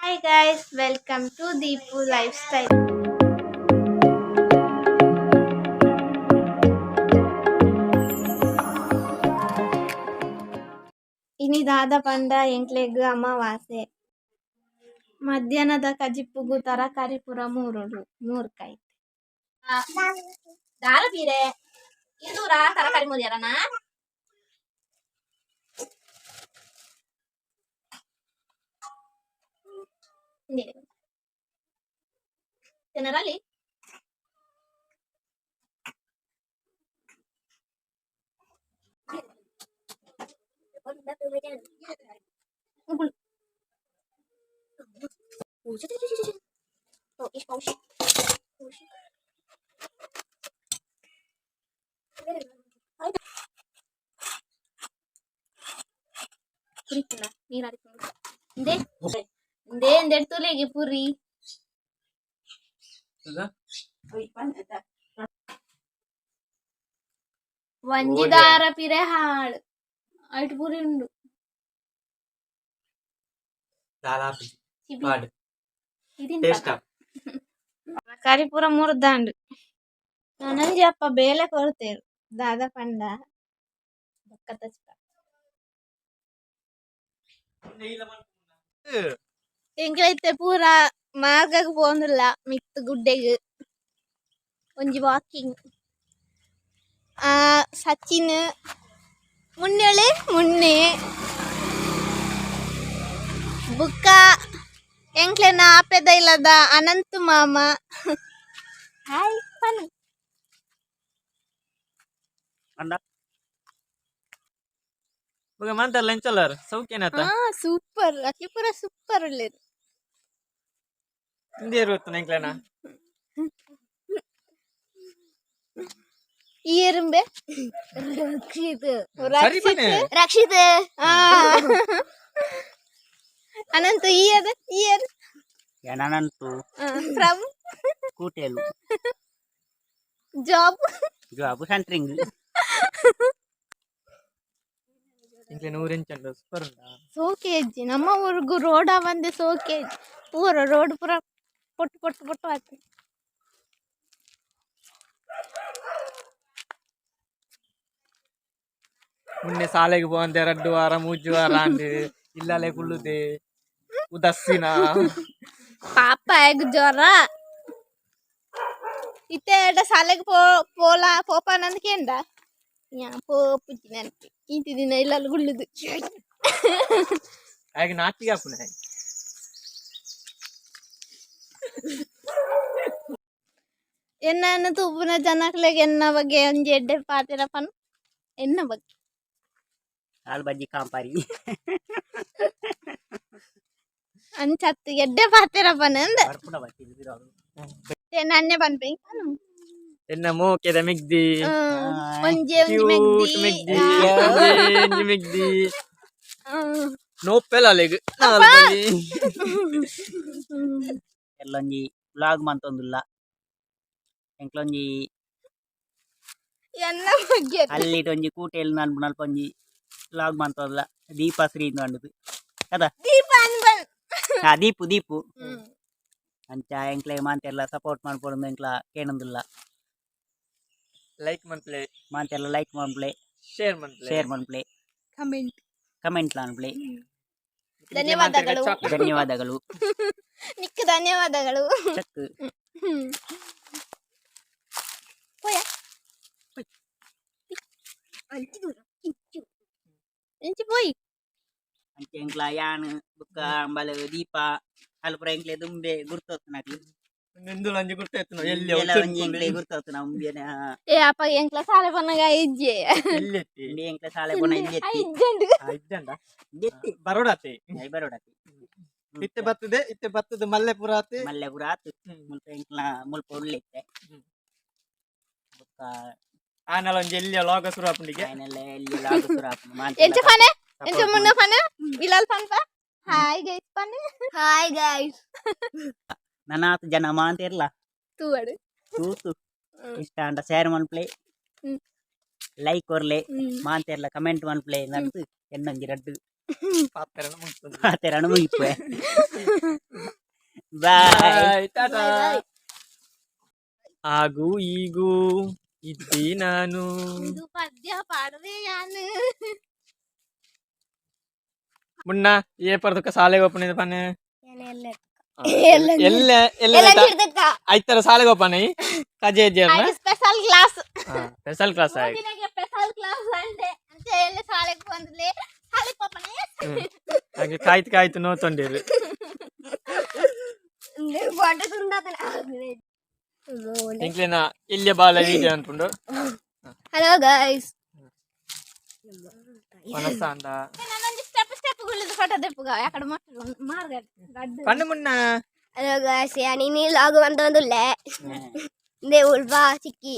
Hi guys, welcome to Deepu lifestyle. ಇನಿ ದಾದ ಪಂಡ ಎಂಕ್ಲೆಗ್ ಅಮಾವಾಸ್ಯೆ. ಮಧ್ಯಾಹ್ನದ ಕಜಿಪುಗು ತರಕಾರಿ ಪೂರ ಮೂರುಡು ಮೂರ್ಕಾಯಿ. ದಾಲ ಬೀರೆ ಇಂದೂರ ತರಕಾರಿ ಮುರಿಯರನ. ಜನರಲ್ಲಿ ನೀರು ಇಂದೇ ಇಂದೇ ಎಂದೆಡ್ತುಲೆಗೆ ಪುರಿ. ಒಂಜಿ ದಾರ ಪಿರೆ ಹಾಳು ಐಟ್ ಪುರಿ ಉಂಡು. ಪಾಡ್ ಟೇಸ್ಟ್. ತರಕಾರಿ ಪೂರ ಮುರ್ದಾಂಡು. ನನಂಜಿ ಅಪ್ಪ ಬೇಲೆ ಕೊರ್ತೇರು ದಾದ ಪಂಡ ಬೊಕ್ಕ ತಚ್ಪ. ಎಂಕ್ಲೈತೆ ಪೂರ ಮಾರ್ಗಗ್ ಪೋಂದುಲ್ಲ ಮಿತ್ತ್ ಗುಡ್ಡೆಗ್ ಒಂಜಿ ವಾಕಿಂಗ್. ಆ ಸಚಿನ್ ಮುನ್ನೆಳೆ ಮುನ್ನೆ ಬುಕ್ಕ ಎಂಕ್ಲೆನ ಆಪೆದ ಇಲ್ಲದ ಅನಂತ್ ಮಾಮ. ಹಾಯ್ ಪನ್. ಬೊಕ ಮಾಂತೆರ್ಲ ಎಂಚೊಲ್ಲರ್ ಸೌಖ್ಯನತ? ಹಾ, ಸೂಪರ್. ಅಕಿ ಪೂರ ಸೂಪರ್ ಉಲ್ಲೆರ್. ಇಂದೇರು ಗೊತ್ತುನ ಎಂಕ್ಲೆನ. ಈ ಎರುಂಬೆ. ರಕ್ಷಿತ್. ಸರಿ ಬನ್ನಿ. ರಕ್ಷಿತ್. ಆ Anantha year year. Ananthu. From? ಕೂಟೇಲು. ಜಾಬ್? Job centring. ಎಂಕ್ಲೆನ ಊರು ಎಂಚುಂಡು? ಸೂಪರ್ ಉಂಡಾ? ಸೋಕೇಜಿ ನಮ್ಮ ಊರುಗು ರೋಡ ಬಂದೆ ಸೋಕೇಜ್ ಪೂರ ರೋಡ್ ಪೂರ ಪೊಟ್ಟು ಪೊಟ್ಟು ಪೊಟ್ಟು ಆತು. ಮುನ್ನೆ ಸಾಲೆಗ್ ಪೋವಂದೆ ರಡ್ಡು ವಾರ ಮೂಜಿ ವಾರ ಆಂಡ್. ಇಲ್ಲಲೆ ಕುಲ್ಲುದೆ ಉದಸ್ಸಿನ. ಪಾಪ ಆಗ್ ಜ್ವರ ಇತ್ತೆ ಎಡ ಶಾಲೆಗ್ ಪೋ ಪೋಲ ಪೋಪಾನಂದ್ ಕೇಂದ ಯಾ ಪೋಪುಜಿ ನೆನಪಿ ಇಂತಿ ದಿನ ಇಲ್ಲಲ್ ಗುಳ್ಳುದು. ಆಯ್ಗೆ ನಾಚಿಗೆ ಆಪುನೆ. ಎನ್ನ ತೂಪುನ ಜನಕ್ಲೆಗ್ ಎನ್ನ ಬಗ್ಗೆ ಒಂಜಿ ಎಡ್ಡೆ ಪಾತೆರ ಪನ್ ಎನ್ನ ಬಗ್ಗೆ. ಆಲ್ ಬಜ್ಜಿ ಕಾಂಪಾರಿ. ಅಂಚತ್ ಎಡ್ಡೆ ಪಾತೆರ ಪನ್ ಅಂದ್. ಬರ್ಪುನ ಬತ್ತಿದ್ದು. ನನ್ನೆ ಪನ್ಪೆ. ಎನ್ನ ಮೋಕೆದ ಮಿಗ್ದಿ. ಒಂಜಿ ಒಂಜಿ. ಕ್ಯೂಟ್. ಮೆಗ್ದಿ. ಮೆಗ್ದಿ. ಒಂಜಿ ಮೆಗ್ದಿ. ನೋಪೆಲ ಅಲೆಗ್ ನಾಲ್ ಬಲಿ. ಎಲ್ಲೊಂಜಿ ವ್ಲಾಗ್ ಮಂತೊಂದುಲ್ಲ ಎಂಕ್ಲೊಂಜಿ. ಎನ್ನ ಬಗ್ಗೆ. ಅಲ್ಲಿಟ್ ಒಂಜಿ ಕೂಟೇಲು ನನ್ಪು ಒಂಜಿ ವ್ಲಾಗ್ ಮಂತೊಂದುಲ್ಲ ದೀಪಶ್ರೀ ಇಂದು ಅದ. ದೀಪ ಅನ್ಬನ್. ಹಾ, ದೀಪು ದೀಪು. ಅಂಚ ಎಂಕ್ಲೆ ಮಾಂತೆಲ್ಲ ಸಪೋರ್ಟ್ ಮನ್ಪೊಡು ಎಂಕ್ಲ ಕೇನೊಂದುಲ್ಲ. ಲೈಕ್ ಮನ್ಪ್ಲೆ. ಮಾಂತೆಲ್ಲ ಲೈಕ್ ಮನ್ಪ್ಲೆ. ಶೇರ್ ಮನ್ಪ್ಲೆ. ಶೇರ್ ಮನ್ಪ್ಲೆ. ಕಮೆಂಟ್. ಕಮೆಂಟ್ ಮನ್ಪ್ಲೆ. ಧನ್ಯವಾದಗಳು. ಧನ್ಯವಾದಗಳು. ನಿಕ್ ಧನ್ಯವಾದಗಳು. ಚಕ್. ಪೋಯ ಇಂಚಿ ಪೋಯಿ. ಅಂಚ ಎಂಕ್ಲ ಯಾನ್ ಬುಕ್ಕ ಅಂಬಲ್ ದೀಪ ಅಲ್ಪ ಎಂಕ್ಲೆ ದುಂಬೆ ಗುರ್ತೊತ್ತುನಕ್ಲು. ಇಂದುಲ ಒಂಜಿ ಗುರ್ತ ಎಲ್ಲಿ? ಎಲ್ಲ ಒಂಜಿ ಎಂಕ್ಲೆ ಗುರ್ತೊತ್ತುನ ಉಂಬ್ಯನ. ಏ ಅಪ್ಪ ಎಂಕ್ಲ ಸಾಲೆ ಪನ್ನಗ ಇಜ್ಜೆ. ಎಲ್ಲಿ? ಉಂಬೆ ಎಂಕ್ಲೆ ಸಾಲೆ ಪೋನ ಇಂಜೆತ್ತಿ. ಇಜ್ಜಂಡು. ಇಜ್ಜಂಡ. ಇಂಜೆತ್ತಿ. ಬರೋಡಾತೆ. I ಬರೋಡತಿ. ಇತ್ತೆ ಬರ್ತದೆ ಇತ್ತೆ ಬರ್ತದೆ ಮಲ್ಲೆ ಪುರ ಆತೆ. ಮಲ್ಲೆ ಪುರ ಆತು. ಮುಲ್ಪ ಎಂಕ್ಲ ಮುಲ್ಪ ಉಳ್ಳಿತ್ತೆ. ಬುಕ್ಕ ಆನಲ ಒಂಜಿ ಎಲ್ಲಿ ಲಾಗ ಶುರು ಆಪುಂಡಿಗೆ. ಆಯ್ನೆಲ್ಲ ಎಲ್ಲಿ ಲಾಗ್ ಶುರು ಆಪುಂಡು. ಎಂಚ ಫಾನೆ ಎಂಚ ಮುನ್ನ ಫಾನೆ ಬಿಲಾಲ್ ಫಾನ್ಪ ಹಾಯ್ ಗೈಸ್ ಫಾನೆ. Hi guys. ನನಾತ್ ಜನ ಮಾಂತಿರ್ಲ. ತೂವಡು. ತೂತು ಇಷ್ಟ ಅಂಡ ಶೇರ್ ಮನ್ಪ್ಲೆ. ಲೈಕ್ ಕೊರ್ಲೆ. ಮಾಂತೆರ್ಲ ಕಮೆಂಟ್ ಮನ್ಪ್ಲೆ ನಡ್ದು ಎನ್ನೊಂಜಿ ರಡ್ಡು. ಪಾತ್ರೆನ ಮುಗ್ತುಂಡು. ಪಾತೆರಣ ಮುಗಿಪುವೆ. ಬಾಯ್. ಬಾಯ್, ಟಾಟಾ. ಆಗು ಈಗು ಇದ್ದಿ ನಾನು. ಇದು ಪದ್ಯ ಪಾಡುವೆ ಯಾನು. ಮುನ್ನ ಏ ಪರ್ದಕ್ಕ ಸಾಲೆಗೆ ಓಪನ್ ಪನ್ನೆ? ಎಲ್ಲ ಎಲ್ಲ ಎಲ್ಲ ಐತರ ಸಾಲೆಗೆ ಓಪನ್ ಕಜೆ ಇದ್ದೀರನ. Special class. ಸ್ಪೆಷಲ್ ಕ್ಲಾಸ್ ಆಯ್ತು. ಸ್ಪೆಷಲ್ ಕ್ಲಾಸ್ ಅಂತೆ ಅಂತ ಎಲ್ಲ ಶಾಲೆಗೆ ಬಂದ್ಲೆ ಶಾಲೆಗೆ ಪಾಪನೇ. ಹಾಗೆ ಕಾಯ್ತು ಕಾಯ್ತು ನೋತೊಂಡಿರು. ಎಂಕ್ಲೆನ ಇಲ್ಲಿಯ ಬಾಲ ವೀಡಿಯೋ ಅನ್ಕೊಂಡು. Hello guys. ಮನಸ್ಸಾಂಡ. ನಾನೊಂದು ಸ್ಟೆಪ್ ಸ್ಟೆಪ್ ಗುಳಿದ ಫೋಟೋ ದೆಪ್ಪುಗ ಯಾಕಡೆ ಮಾರ್ಗ. ಪಣ್ಣು ಮುನ್ನ. ಹಲೋ ಗಾಯ್ಸ್, ನೀನು ಲಾಗು ಅಂತ ಒಂದುಲ್ಲೆ ಇಂದೇ ಉಲ್ಬಾ ಚಿಕ್ಕಿ.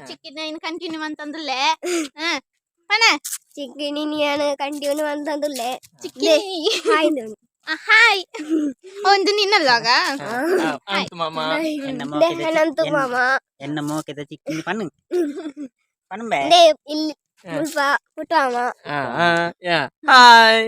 ಚಿಕ್ಕಿ ಇನ್ನು ಕಂಟಿನ್ಯೂ ಅಂತಂದುಲ್ಲೆ ಪಣ. ಚಿಕ್ಕಿ ನೀನು ಕಂಟಿನ್ಯೂ ಅಂತಂದುಲ್ಲೆ. ಚಿಕ್ಕಿ. ಹಾಯ್. ಹಾಯ್, ಒಂದು ನಿನ್ನಲ್ವಾಗ. ಅಂತು ಮಾಮ. ಎನ್ನ ಮೋಕೆದ ಅನಂತು ಮಾಮ. ಎನ್ನ ಮೋಕೆದ ಚಿಕ್ಕಿ ಪಣ್ಣು ಪಣ್ಣುಂಬೆ. ಇಂದೇ ಇಲ್ಲಿ ಉಲ್ಬಾ ಪುಟ್ಟಾಮ. ಹಾಯ್.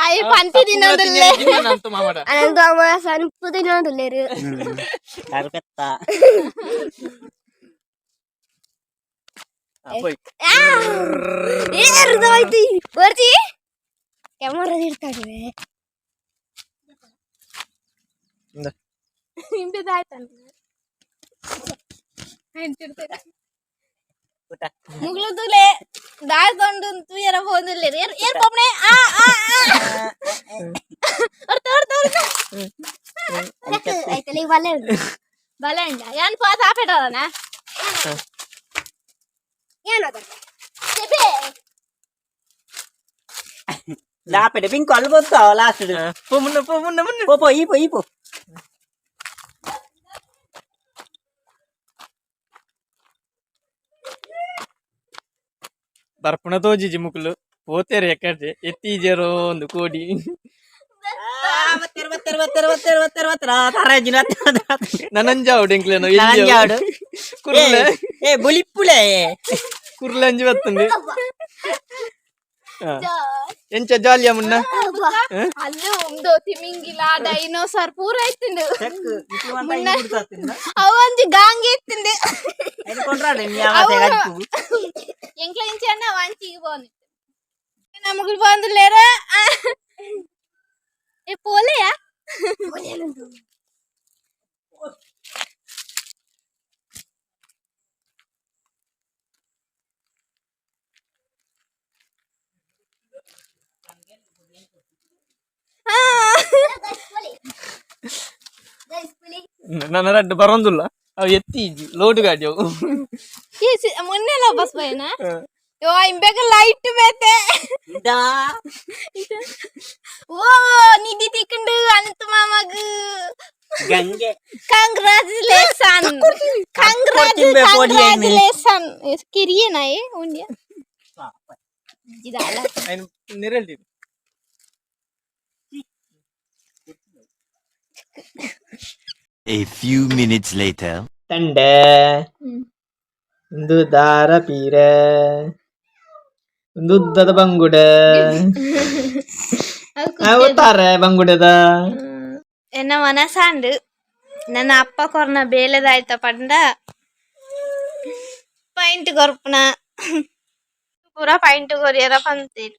ಅಯ್ಯ ಪಂತಿ ತಿನ್ನೋದಿಲ್ಲ. ಅಂತು ಮಾಮಡ. ಅನಂತು ಮಾಮ ಸಣ್ಣ ತಿನ್ನೋದುಲ್ಲೇರು. ಕರುಪೆತ್ತ. ಪೋಯ್. ಏರ್ದೋಯ್ತು ಬರ್ತಿ ಕ್ಯಾಮರಾ ಇರ್ತಾರೆ. ಇಂದ. ಊಟ. ಮುಗ್ಲುದುಲೆ ದಾಳ್ಕೊಂಡು ತುಯರ ಹೋದುಲ್ಲೆ ಏರ್ ಏರ್ ಪೊಪ್ನೆ ಆ ಆ ಆ ಹೊರ್ತ ಹೊರ್ತ ಹೊರ್ತ. ಆಯ್ತಲ್ಲ ಈಗ ಬಲ್ಲೆ. ಬಲೆ ಅಂಡ ಯಾನ್ ಪಾಸ್ ಆಪೇಟವನ. ಏನದ? ಲಾಪೆಡೆ ಪಿಂಕು ಅಲ್ಲಿ ಬಂತು ಲಾಸ್ಟ್. ಪೋ ಮುನ್ನ, ಪೋ ಮುನ್ನ, ಮುನ್ನ. ಪೋ ಪೋ, ಈ ಪೋ ಈ ಪೋ. ಬರ್ಪುಣ ತೋಜಿಜಿ ಮುಕುಲು ಪೋತೇರು ಎಕ್ಕಡ್ದೆ ಎತ್ತೀಜೇರೋ ಒಂದು ಕೋಡಿ. ಬತ್ತೆರ್ ಬತ್ತೆರ್ ಬತ್ತೆರ್ ಬತ್ತೆರ್ ಬತ್ತೆರ್ ಬತ್ತೆರ್ ತರಾಜಿನ. ನನಂಜಾವುಡು ಎಂಕ್ಲೇನು. ನನಂಜಾವುಡು. ಕುರ್ಲೆ. ಏ ಬುಲಿಪ್ಪುಲೆ. ಕುರ್ಲಂಜಿ ಬತ್ತುಂಡು. ಎಂಚ ಜಾಲಿಯ ಮುನ್ನ? ಅಲ್ಲೂ ಉಂದು ತಿಮಿಂಗಿಲ ಡೈನೋಸಾರ್ ಪೂರ ಇತ್ತಿಂಡು. ಅವಂಜಿ ಗಾಂಗೆ ಇತ್ತಿಂಡು. ಎಂಕ್ಲ ಇಂಚೆ ಅಣ್ಣ ವಂಚಿಗೆ ಬೋನ್ ನಮಗ್ ಬಂದ್ಲೇರ ಏ ಪೋಲೆಯಾ. ನನ್ನ ರಡ್ಡು ಬರೋಂದುಲ್ಲ ಅವು ಎತ್ತೀಜಿ ಲೋಡ್ ಗಾಡಿ ಅವು. ಮೊನ್ನೆಲ್ಲ ಬಸ್ ಬೈನ ಯೋ ಇಂಬೇಕ ಲೈಟ್ ಬೇತೆ. ಓ ನಿಧಿ ತಿಕ್ಕಂಡು ಅನಂತ ಮಾಮಗ್. ಗಂಗೆ. ಕಂಗ್ರಾಚುಲೇಷನ್. ಕೊಡ್ತೀನಿ ಪೋಡಿ ಎಣ್ಣೆ. ಕಂಗ್ರಾಚುಲೇಷನ್ ಕಿರಿಯನಾ ಏ ಉಂಡ್ಯ ಜಿದಾಲ. ನಿರಳ್ದಿ. A few minutes later. ತಂಡೆ ಒಂದು ದಾರ ಪೀರೆ ಒಂದು ಉದ್ದದ ಬಂಗುಡೆ ತಾರೆ ಬಂಗುಡೆದ. ಎನ್ನ ಮನಸಾಂಡು ನನ್ನ ಅಪ್ಪ ಕೊರ್ನ ಬೇಲೆದಾಯ್ತ ಪಂಡ ಪೈಂಟ್ ಕೊರ್ಪುನ ಪೂರ ಪೈಂಟ್ ಕೊರಿಯರ ಪಂತೇರು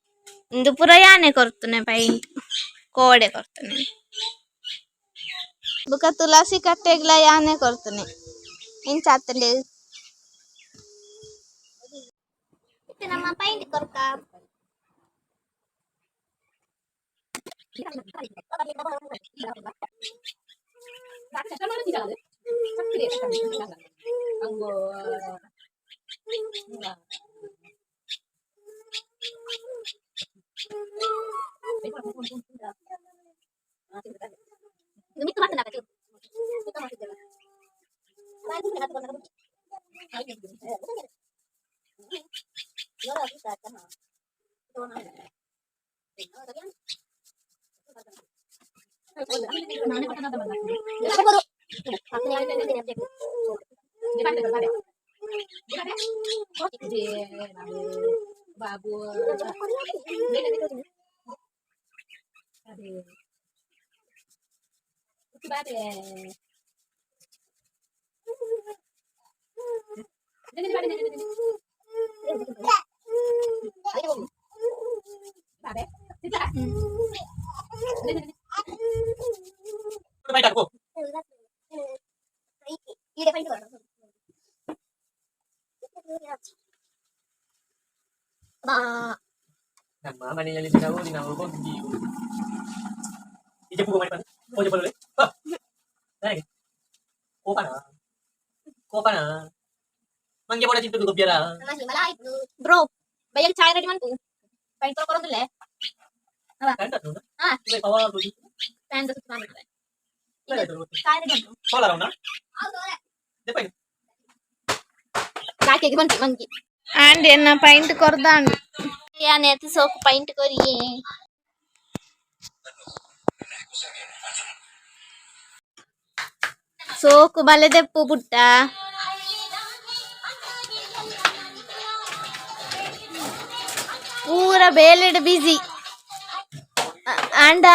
ಇಂದು ಪೂರ ಯಾನೆ ಕೊರ್ತುನೆ ಪೈಂಟ್ ಕೋಡೆ ಕೊರ್ತುನೆ ಬುಕ ತುಳಸಿ ಕಟ್ಟೆಗ್ಲ ಯಾನೆ ಕೊರ್ತುನೆ ಇಂಚಾತಂಡೆ ನಮ್ಮ ಪೈಂಟ್ ಕೊರ್ಕ. ನಮ್ಮ ಮನೆಯಲ್ಲಿ ನಾವು ನಾವು ಹೋಗಿ ಈಚೆ ಪೂಜೆ ಮಾಡಿ ಪೂಜೆ ಬರಲಿ. ನನಗೆ ಕೋಪನ ಕೋಪನ ಮಂಗೆ ಬೋಡ ಚಿಂತು ಗೊಬ್ಬಿಯರ. ಬ್ರೋ, ಬೈಯಲ್ ಚಾಯ್ ರೆಡಿ ಮಾಡ್ಕು. ಪೈಂಟ್ ಕೊರೊಂದಿಲ್ಲ. ಹಾ. ಫ್ಯಾನ್ ಸುತ್ತ ಮಾಡ್ಬಿಟ್ರೆ ಚಾಯ್ ರೆಡಿ ಮಾಡ್ಕು. ಸೋಲಾರ. ಕಾಕೆಗೆ ಬಂತು ಮಂಗಿ. ಆಂಡ್ ಎನ್ನ ಪೈಂಟ್ ಕೊರ್ದಾಂಡು ಯಾನ್ ಸೋಕು ಪೈಂಟ್ ಕೊರಿಯೇ. ಸೋಕು ಬಲೆದೆಪ್ಪು ಪುಟ್ಟ. ಪೂರ ಬೇಲೆಡ್ ಬಿಸಿ ಆಂಡ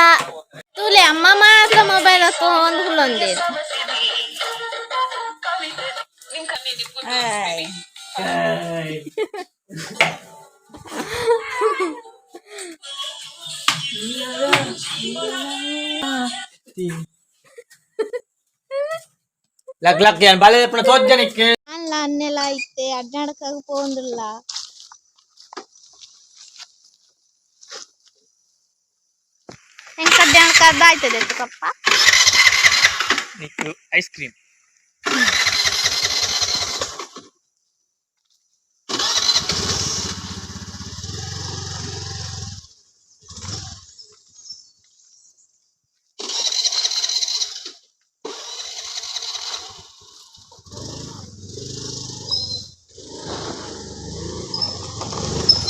ತೂಲೆ, ಅಮ್ಮ ಮಾತ್ರ ಮೊಬೈಲ್ ಒಂದು ಕುಲ್ಲೊಂದೇರು. ಲಕ್ ಲಕ್ ಯಾನ್ ಬಾಲೆ ಪುಣ ತೋಜ್ಜನಿಕ್ಕೆ. ಅಲ್ಲ, ಅನ್ನೆಲ್ಲ ಇತ್ತೆ ಅಡ್ಡಾಡಕಾಗ ಪೋಂದುಲ್ಲ. ಎಂಕ್ ಅಡ್ಡಾಡಕ ಅರ್ಧ ಆಯ್ತದೆ ಕಪ್ಪ. ನಿಕ್ಕು ಐಸ್ ಕ್ರೀಮ್.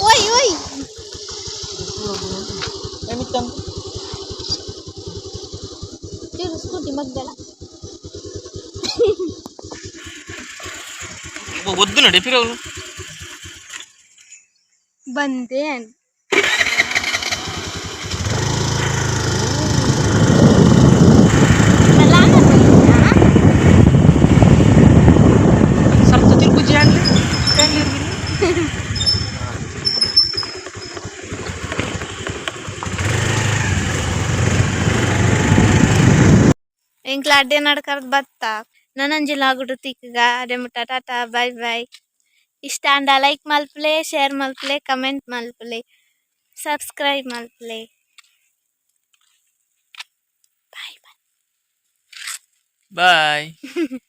ಓಯ್ ಓಯ್. ಸ್ಕೂಟಿ ಮಗ್ಗಲ. ಒದ್ದು ನಡಿ ಫಿರೋನು. ಬಂದೆ. ಸರ್ತ ತಿರುಗುಜಿ ಆಗ್ಲಿ. ಎಂಕ್ಲ ಅಡ್ಡೆ ನಡ್ಕರ್ದ್ ಬತ್ತ ನನಂಜಿ ಲಾಗುಡು ತಿಕ್ಕಗ ಅಡೆ ಮುಟ್ಟ ಟಾಟಾ ಬಾಯ್ ಬಾಯ್. ಇಷ್ಟ ಅಂಡ ಲೈಕ್ ಮಲ್ಪಲೆ, ಶೇರ್ ಮಲ್ಪಲೆ, ಕಮೆಂಟ್ ಮಲ್ಪಲೆ, ಸಬ್ಸ್ಕ್ರೈಬ್ ಮಲ್ಪಲೆ. Bye bye. ಬಾಯ್.